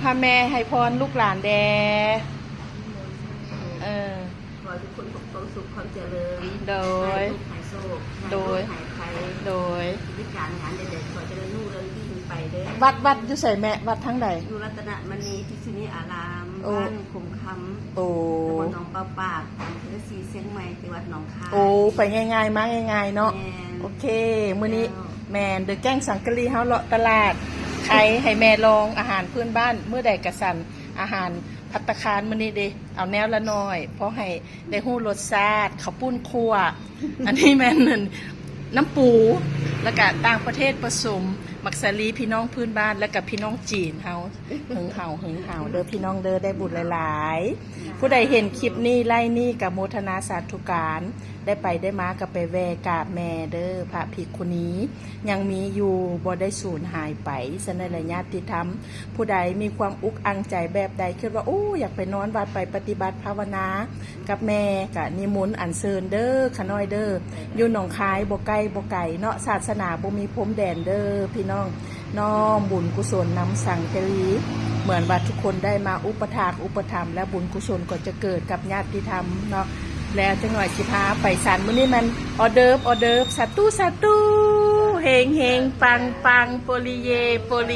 ພະແມ່ໃຫ້ພອນລູກຫຼານແດ່. ເອີ ຂໍໃຫ້ທຸກຄົນພົບຄວາມສຸກຄວາມຈະເລີນ ໂດຍ ຫາຍທຸກຫາຍໂສກ ຫາຍໂລກຫາຍໄພ ໂດຍ ມີການງານໃດໆ ຂໍຈະເລີນຮຸ່ງເຮືອງຍິ່ງໄປເດີ. ວັດ ວັດຢູ່ໃສແມ່? ວັດທາງໃດ? ຢູ່ລັດຕະນະມະນີພິຊຸນີອາຣາມ ໂອ້ ບ້ານຂຸມຄຳ ໂອ້ ຕຳບົນໜອງປາວປາກ ອຳເພີສີຊຽງໃໝ່ ຈັງຫວັດໜອງຄາຍ. ໂອ້ ໄປງ່າຍໆ ມາງ່າຍໆເນາະ. ແມ່ນ ໂອເຄ ມື້ນີ້ ເຈົ້າ ແມ່ນ ເດີແກ້ງສັງກະລີເຮົາເລາະຕະຫຼາດ ໄຄ ໃຫ້ແມ່ລອງອາຫານພື້ນບ້ານ ມື້ໃດກະສັນ ອາຫານພັດຕາຄານມື້ນີ້ເດ ເອົາແນວລະໜ້ອຍ ພໍໃຫ້ ໄດ້ຮູ້ລົດຊາດເຂົ້າປຸ້ນຂົ້ວ. ອັນນີ້ແມ່ນ ນ້ຳປູ ແລ້ວກະຕ່າງປະເທດປະສົມ ໝາກສາລີ ພີ່ນ້ອງພື້ນບ້ານ ແລ້ວກະພີ່ນ້ອງຈີນເຮົາ ເຫິງເຮົາ ເຫິງເຮົາເດີພີ່ນ້ອງເດີ ໄດ້ບຸນຫຼາຍໆ. ຜູ້ໃດເຫັນຄລິບນີ້ ໄລຟ໌ນີ້ ກະໂມທະນາສາທຸການ ໄດ້ໄປໄດ້ມາກະໄປແວ່ກາບແມ່ເດີ ພະພິກຂຸນີ ຍັງມີຢູ່ ບໍ່ໄດ້ສູນຫາຍໄປ. ສະນັ້ນລະ ຍາດຕິທຳ ຜູ້ໃດມີຄວາມອຸກອັ່ງໃຈແບບໃດ ຄິດວ່າ ໂອ້ ຢາກໄປນອນວັດ ໄປປະຕິບັດພາວະນາກັບແມ່ ກະນິມົນອັນເຊີນເດີ ຂະນ້ອຍເດີ ຢູ່ໜອງຄາຍ ບໍ່ໃກ້ບໍ່ໄກເນາະ ສາສະໜາບໍ່ມີພົມແດນເດີພີ່ນ້ອງ. ນ້ອມບຸນກຸສົນນຳສັງກະລີ ເໝືອນວ່າທຸກຄົນໄດ້ມາອຸປະຖາກອຸປະຖຳ ແລະ ບຸນກຸສົນກໍຈະເກີດກັບຍາດຕິທຳເນາະ. ແລ້ວຈັກໜ່ອຍຊິພາໄປສັນ ມື້ນີ້ແມ່ນອໍເດີບ ອໍເດີບ ສາທຸ ສາທຸ ເຮງໆ ປັງໆ ໂປລິເຍ ໂປລິ